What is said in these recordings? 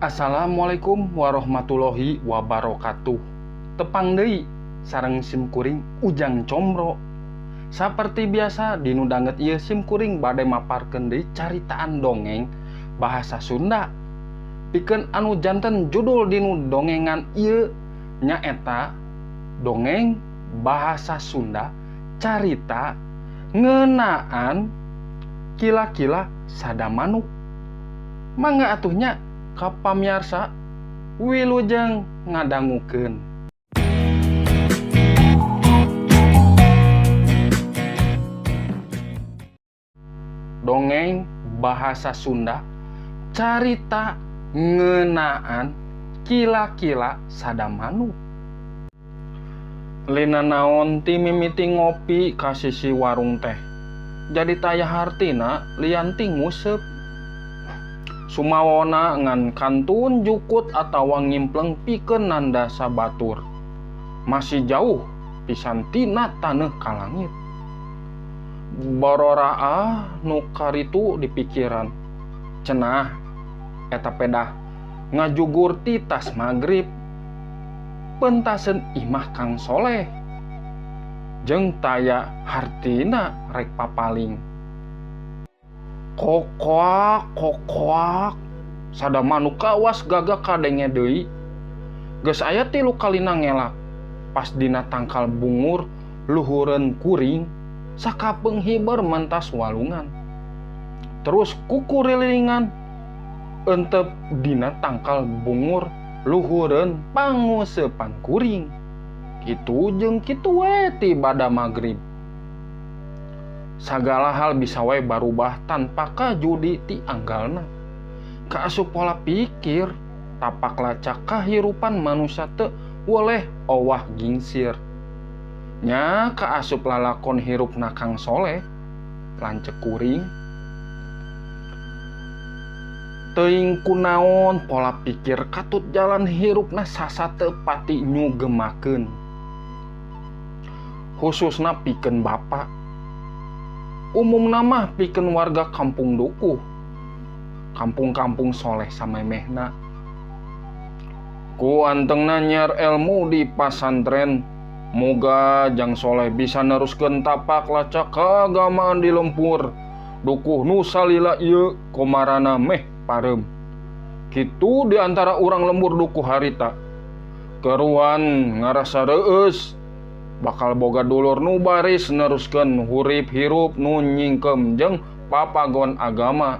Assalamualaikum warahmatullahi wabarakatuh. Tepang deui sareng simkuring Ujang Comro. Saperti biasa dinu danget ieu simkuring bade maparkeun deui caritaan dongeng bahasa Sunda. Pikeun anu janten judul dinu dongengan ieu nyaeta dongeng bahasa Sunda carita ngeunaan kila-kila sada manuk. Mangga atuh nya ka pamiarsa wilujeng ngadangukeun. Dongeng bahasa Sunda carita ngeunaan kila-kila sada manuk. Lina naon ti mimiti ngopi ka sisi warung teh. Jadi taya hartina lian ti nguseup. Sumawona ngan kantun jukut atawa ngimpleng pikeun nanda sabatur. Masih jauh pisan tina taneuh ka langit. Bororaah nu karitu di pikiran. Cenah eta pedah ngajugur ti tas magrib. Pentaseun imah Kang Soleh. Jeung taya hartina rek papaling. Kokoak kokoak sada manuk kawas gagah kadenge deui. Geus aya 3 kalina ngelak. Pas dina tangkal bungur luhureun kuring sakapeung hiber mentas walungan. Terus kukurilingan entep dina tangkal bungur luhureun panguseupan kuring. Kitu jeung kitu we ti bada magrib. Sagala hal bisa wae barubah tanpa kajudi ti anggalna. Kaasup pola pikir, tapak lacak kahirupan manusia teu woleh owah gingsir. Nya kaasup lalakon hirupna Kang Soleh, lanceuk kuring. Teuing kunaon pola pikir katut jalan hirupna sasa teu pati nyugemakeun. Khususna pikeun bapa. Umumna mah pikeun warga kampung Dukuh, kampung-kampung soleh samemehna. Ku antengna nyiar ilmu di pasantren, moga Jang Soleh bisa neruskeun tapak lacak keagamaan di lempur. Dukuh nu salila ieu komarana meh pareum. Kitu di antara urang lembur Dukuh harita. Keruan ngarasa reueus. Bakal boga dulur nu baris neruskeun hurip hirup nu nyingkem jeung papagon agama.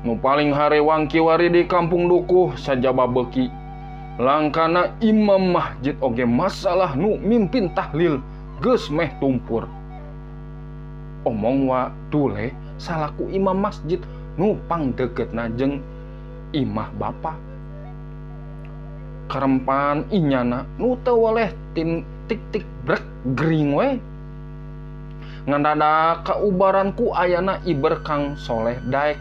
Nu paling harewang kiwari di kampung Dukuh sajaba beuki. Langkana imam masjid oge masalah nu mimpin tahlil geus meh tumpur. Omong wa dule salaku imam masjid nu pangdeukeutna jeung imah bapa. Karempan inyana nu teu weleh tik-tik brek gering we. Ngandadak kaubaran ku ayana iber Kang Soleh daek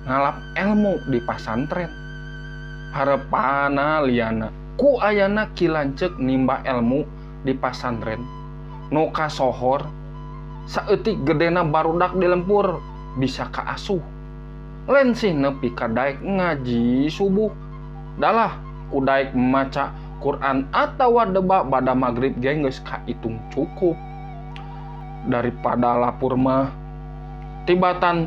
ngalap ilmu di pasantren. Harepana liana ku ayana ki lanceuk nimba ilmu di pasantren. Nu kasohor saeutik gedena barudak di lempur bisa kaasuh. Lain sih nepi ka daek ngaji subuh. Dalah ku daek maca Quran atawa deba bada magrib ge geus kaitung cukup. Daripada lapur mah tibatan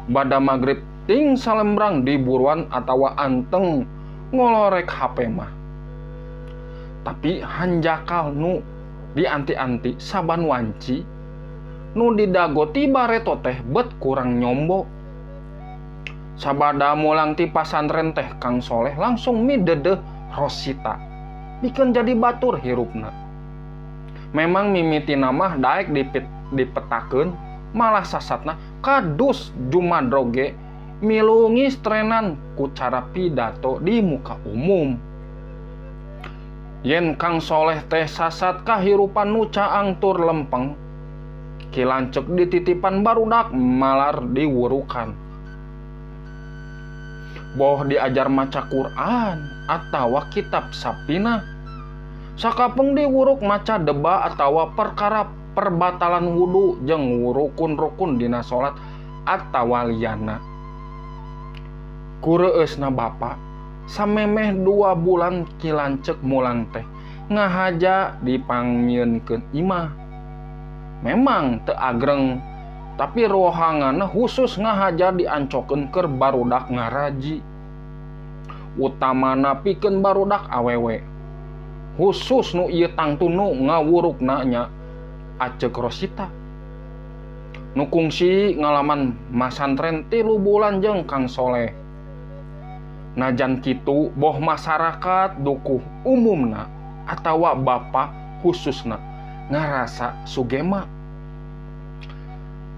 bada magrib ting salembrang di buruan atawa anteng ngolorek HP mah. Tapi hanjakal nu dianti-anti saban wanci nu didago ti bareto teh bet kurang nyombo. Sabada mulang ti pasantren teh Kang Soleh langsung midedeh Rosita. Pikeun jadi batur hirupna. Memang mimiti mah daek dipetakeun malah sasatna kadus jumadroge milu ngistrenan ku cara pidato di muka umum. Yen Kang Soleh teh sasat kahirupan nu caang tur lempeng, ki lanceuk dititipan barudak malar diwurukan. Boh diajar maca Quran atawa kitab sapina. Sakapeung diwuruk maca deba atawa perkara perbatalan wudu jeung rukun-rukun dina salat atawa liyana. Ku reueusna bapa, samemeh 2 bulan Ki Lanceuk mulang teh ngahaja dipangnyieunkeun imah. Memang teu agreng, tapi rohanganna khusus ngahaja diancokeun keur barudak ngaraji. Utamana pikeun barudak awewe. Khusus nu ieu tangtu nu ngawurukna nya Aceuk Rosita. Nu kungsi ngalaman masantren 3 bulan jeung Kang Soleh. Najan kitu boh masyarakat dukuh umumna atawa bapa khususna ngarasa sugema.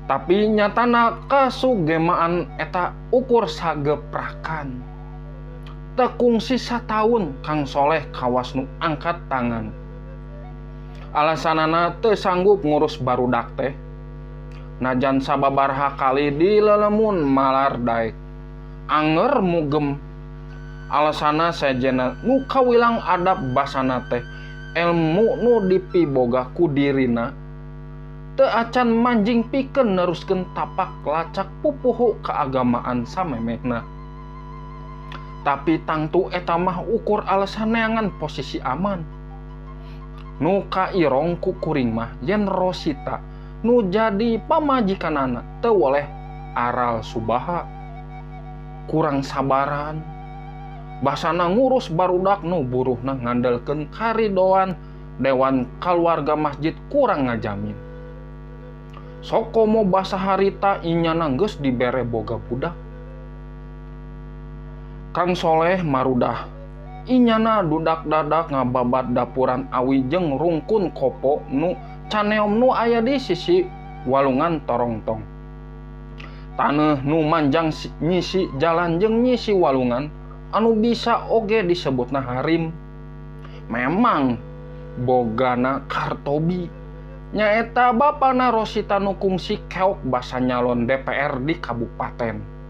Tapi nyatana kasugemaan eta ukur sageprakan. Teu kungsi sataun Kang Soleh kawas nu angkat tangan. Alasanana teu sanggup ngurus barudak teh. Najan sababaraha kali dilelemun malar daek. Anger mugem. Alasana sejena nu kawilang adab basana teh ilmu nu dipiboga ku dirina teu acan manjing pikeun neruskeun tapak lacak pupuhu keagamaan samemehna. Tapi tangtu eta mah ukur alasan neangan posisi aman. Nu kairong ku kuring mah yen Rosita nu jadi pamajikanana teu woleh aral subaha. Kurang sabaran. Basana ngurus barudak nu buruhna ngandelkeun karidoan dewan kaluarga masjid kurang ngajamin. Sokomo basa harita inyana geus dibere boga budak. Kang Soleh marudah. Inyana dudak-dadak ngababat dapuran awi jeung rungkun kopo nu caneom nu aya di sisi walungan torongtong. Taneuh nu manjang nyisi jalan jeung nyisi walungan anu bisa oge disebutna harim. Memang bogana Kartobi. Nyaeta bapana Rosita nu kungsi keok basa nyalon DPR di kabupaten.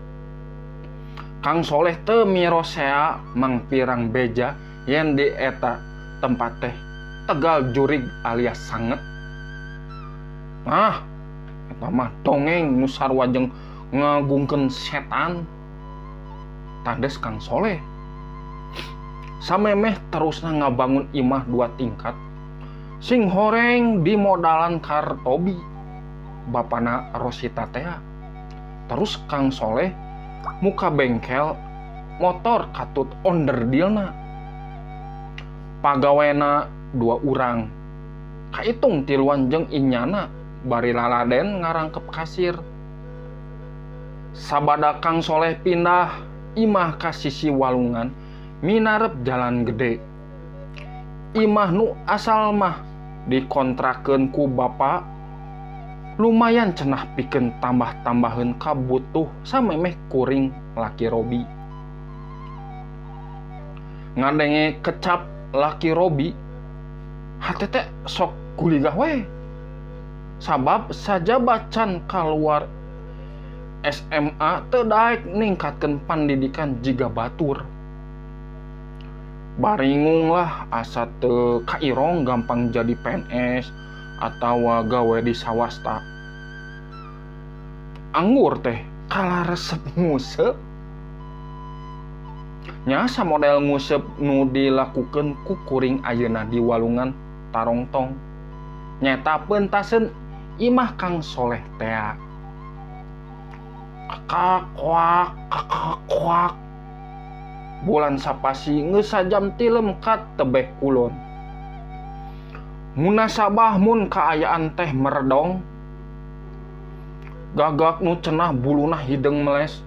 Kang Soleh teu mirosea mangpirang beja yen di eta tempat teh tegal jurig alias sanget. Ah, eta mah dongeng nu sarua jeung ngagungkeun setan. Tandes Kang Soleh. Samemeh terusna ngabangun imah 2 tingkat. Sing horeng dimodalan Kartobi bapana Rosita tea. Terus Kang Soleh muka bengkel motor katut onderdilna. Pagawena 2 urang. Kaitung tiluan jeung inyana bari laladen ngarangkep kasir. Sabada Kang Soleh pindah imah ka sisi walungan minarep jalan gede. Imah nu asal mah dikontrakeun ku bapa lumayan cenah pikeun tambah-tambaheun kabutuh samemeh kuring laki Robi. Ngadenge kecap laki Robi hate teh sok guligah we. Sabab saja bacan kaluar SMA teu daek ningkatkeun pandidikan jiga batur. Baringung lah asa teu kairong gampang jadi PNS atawa gawe di swasta. Anggur teh kalah resep nguseup. Nya model nguseup nu dilakukeun ku kuring ayeuna di walungan Tarongtong. Nyeta peuntaseun imah Kang Soleh tea. Kakak koak, kakak koak. Bulan sapasi geus sajam tilem ka tebeh kulon. Munasabah mun kaayaan teh meredong. Gagak nu cenah buluna hideung meles.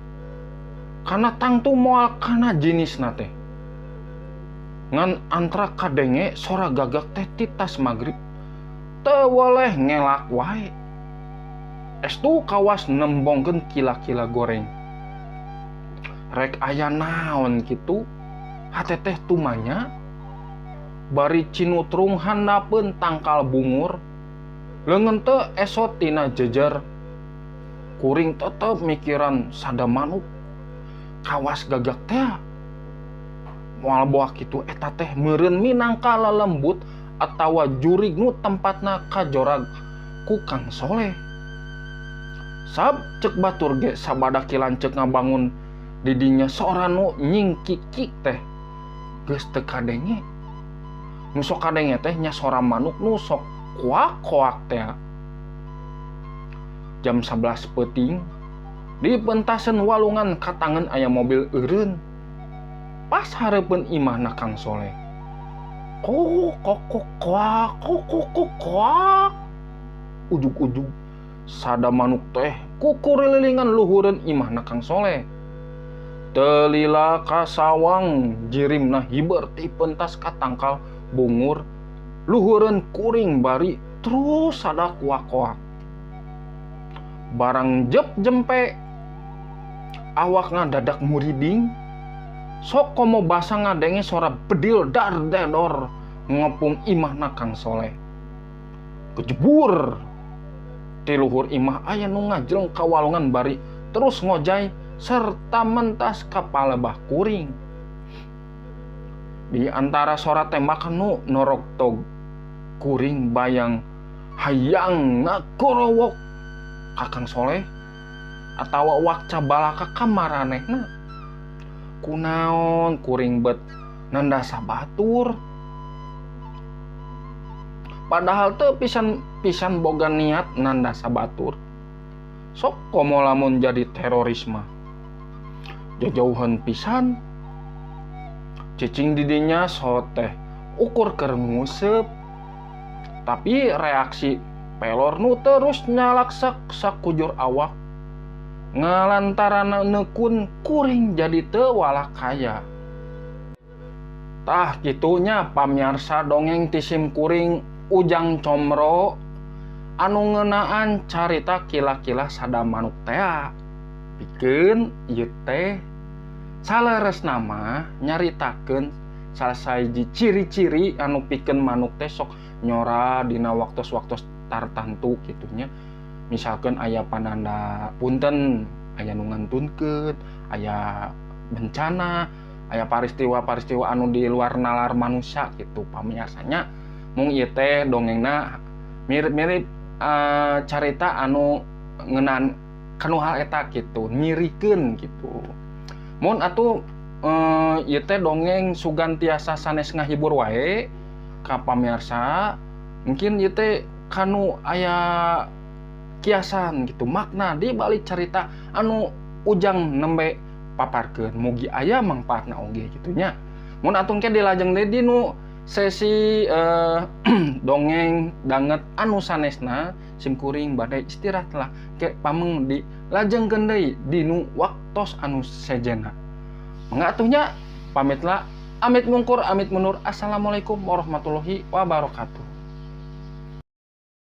Kana tangtu moal kana jenisna teh. Ngan antra kadenge sora gagak teh titas magrib. Teu woleh ngelak wae. Estu kawas nembongkeun kila-kila goreng. Rek aya naon kitu hate teh tumanya bari cinutrung handapeun tangkal bungur leungeun teu esot tina jejer. Kuring tetep mikiran sada manuk kawas gagak teh. Moal boa kitu eta teh meureun minangka lelembut atawa jurig nu tempatna kajorag ku Kang Soleh. Sab cek batur ge sabada Ki Lanceuk ngabangun Didinya sora nu nyingkikik teh geus teu kadenge. Nu sok kadenge teh nya sora manuk nu sok koak-koak teh. Jam 11 peuting di pentasan walungan katangen aya mobil eureun. Pas hareupeun imahna Kang Soleh. Kok kok kok koak kok kok kok koak. Ujug-ujug sada manuk teh kukurililingan luhureun imahna Kang Soleh. Teu lila kasawang jirimna hiber ti pentas ka tangkal bungur luhureun kuring bari terus sada koak-koak. Barang jep jempe awakna dadak muriding. Sok komo basa ngadenge sora bedil dar dedor ngepung imahna Kang Soleh. Kejebur ti luhur imah aya nu ngajleng ka walungan bari terus ngojay serta mentas ka palebah kuring. Di antara sora tembakan nu norogtog kuring bayang hayang ngagorowok ka Kang Soleh atawa wakca balaka ka maranehna. Kunaon kuring bet nandasa batur. Padahal teu pisan-pisan boga niat nandasa batur. Sok komo lamun jadi teroris mah. Jajauhan pisan. Cicing didinya soteh ukur keur nguseup. Tapi reaksi pelor nu terus nyalaksak sakujur awak. Ngalantaran neukun kuring jadi teu walakaya. Tah kitunya pamiarsa dongeng ti sim kuring Ujang Comro anu ngeunaan carita kila-kila sada manuk tea. Pikeun ieu teh saleresna mah nyaritakeun salah sahiji ciri-ciri anu pikeun manuk teh sok nyora dina waktos-waktos tartantu kitunya. Misalkan aya pananda punten, aya nu ngantunkeun, aya bencana, aya peristiwa-peristiwa anu di luar nalar manusia gitu pamiarsanya. Mung ieu teh dongengna mirip-mirip carita anu ngeunaan kanu hal eta gitu, nyirikeun gitu. Mun atuh ieu teh dongeng sugan tiasa sanes ngahibur wae ka pamiarsa, mungkin ieu teh kanu aya kiasan gitu makna di balik carita anu Ujang nembe paparkeun, mugi aya mangpaatna oge gitu nya. Mun atuh engke dilajeng deui di nu sesi dongeng danget anu sanesna, sim kuring bade istirahat lah ke pameng dilajengkeun deui di nu waktos anu sejenna. Mangga atuh nya, pamitlah, amit mungkur amit mundur. Assalamualaikum warahmatullahi wabarakatuh.